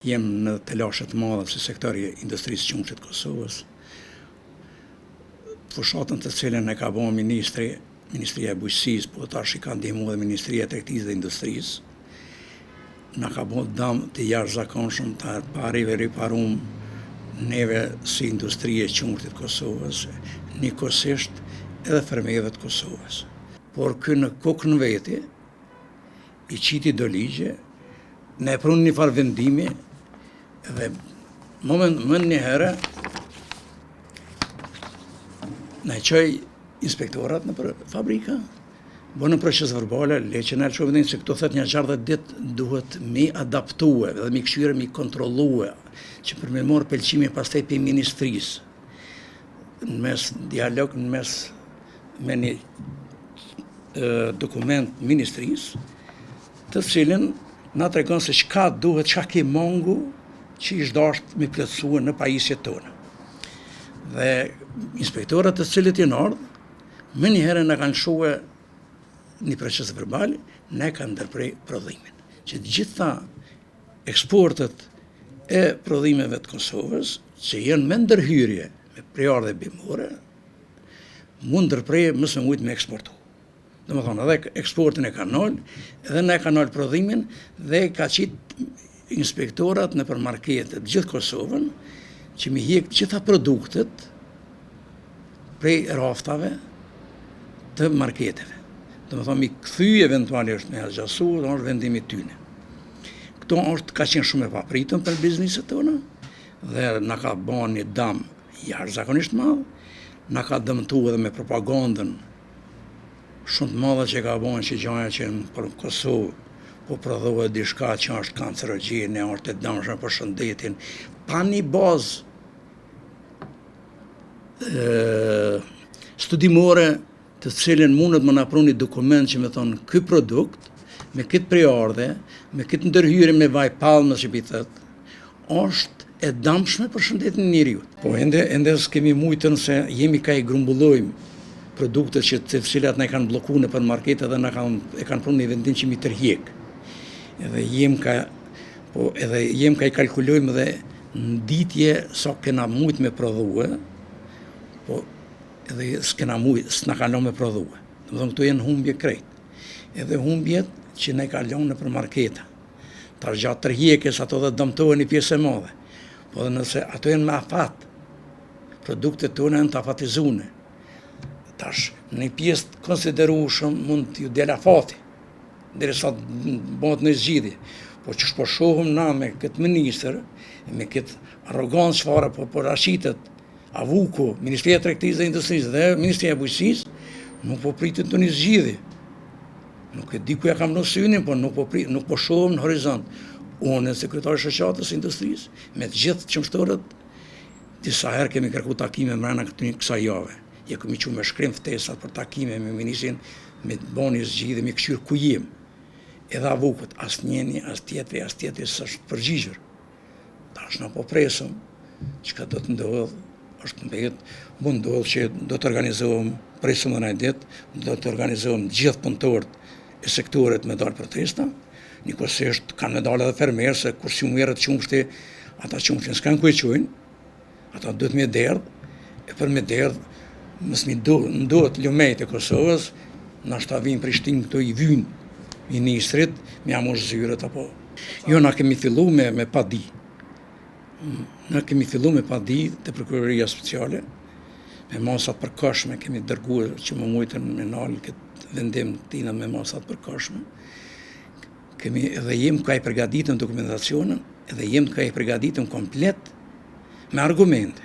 Jem në telashe të madhe si sektor i industrisë së qumështit të Kosovës. Fushatën të cilën e ka bo ministri, Ministria e Bujqësisë, po tash i ka ndihmu edhe Ministria e Tregtisë dhe Industrisë, na ka bo dam të jashtëzakonshëm të pariparum neve si industri e qumështit të Kosovës, njëkohësisht edhe fermerëve të Kosovës. Por ky në kokën veti, i qiti do ligje, na e prun një farë vendimi dhe moment menjëherë na i çoi inspektorat nëpër fabrika, bënë procesverbale, le që na lëshu vendim se këto thotë një 60 ditë duhet mi adaptue dhe mi kqyre, mi kontrollue, që për me marrë pëlqimin pastaj prej ministrisë, në mes dialog, në mes me një dokument ministrisë, të cilin na tregon se çka duhet, çka ke mangu që ish dasht me plotësue në pajisjet tona. Dhe inspektorët të cilët janë ardhë, menjëherë na kanë lëshue një proces verbal, ne kanë ndërpre prodhimin. Që të gjitha eksportet e prodhimeve të Kosovës, që janë me ndërhyrje, me prejardhje bimore, m'u ndërpre mos me mujtë me eksportu. Domethonë, edhe eksportin e ka nalë, edhe na e ka nalë prodhimin, dhe ka qitë inspektorat nëpër marketet gjithë Kosovën, që mi hjek gjitha produktet prej raftave të marketeve. Domethonë, mi kthy eventualisht me asgjasu, dhe është vendimi tyne. Këto është ka qenë shumë e papritun për bizniset tona, dhe na ka ba një dam jashtëzakonisht madh, na ka dëmtu edhe me propagandën shumë të madhe që ka bënë që gjaja që në Kosovë po prodhohet diçka që është kancerogjene, është e dëmshme për shëndetin, pa një bazë studimore të cilën mundet me na pru një dokument që me thonë ky produkt, me këtë prejardhje, me këtë ndërhyrje me vaj palmës që pi thët, është e dëmshme për shëndetin e njeriut. Po ende ende s'kemi mujtën se jemi ka i grumbullojmë produktet që të cilat na kanë blloku nëpër markete dhe na kanë e kanë pru një vendim që mi tërhjek. Edhe jem ka po edhe jem ka i kalkulojmë dhe në ditje sa kena mujt me prodhue, po edhe s'kena mujt, s'na kanë lënë me prodhue. Domethonë këto janë humbje krejt. Edhe humbjet që na ka lënë nëpër marketa. Tash gjatë tërhjekjes ato dhe dëmtohen një pjesë e madhe. Po dhe nëse ato janë me afat, produktet tona janë të afatizune. Tash, në një pjesë të konsiderueshëm mund t'ju del afati, derisa të bëhet një zgjidhje. Po që po shohim na me këtë ministër, me këtë arrogancë çfarë po paraqitet AVUK-u, Ministria e Tregtisë dhe Industrisë dhe Ministria e Bujqësisë, nuk po pritet ndonjë zgjidhje. Nuk e di ku ja kam vënë synin, po nuk po prit, nuk po shohim në horizont. Unë si kryetar i shoqatës së industrisë, me të gjithë qumështorët, disa herë kemi kërku takime mrena këtij kësaj jave. Ja kemi çu me shkrim ftesat për takime me ministrin, me bo një zgjidhje, me kqyr ku jem. Edhe AVUK-ut, as njëni, as tjetri, as tjetri s'është përgjigjur. Tash na po presëm, çka do të ndodhë, është mbet, mund ndodhë që do të organizohem, presëm dhe naj ditë, do të organizohem gjithë punëtorët e sektorit me dalë protesta, njëkohësisht kanë me dalë edhe fermerë, se kur s'ju merret qumështi, ata qumështin s'kanë ku e çojnë, ata duhet me derdhë, e për me derdhë, mos mi ndot lumejt e Kosovës, nashta vinë Prishtinë këto i vynë ministrit, me ja mush zyret, apo Jo, na kemi fillu me, me padi. Na kemi fillu me padi te prokuroria speciale, me masat përkohshme kemi dërguar që më mujtën me nalë këtë vendim tina me masat përkohshme. Kemi edhe jem ka i përgatitëm dokumentacionën, edhe jem ka i përgatitëm komplet me argumente.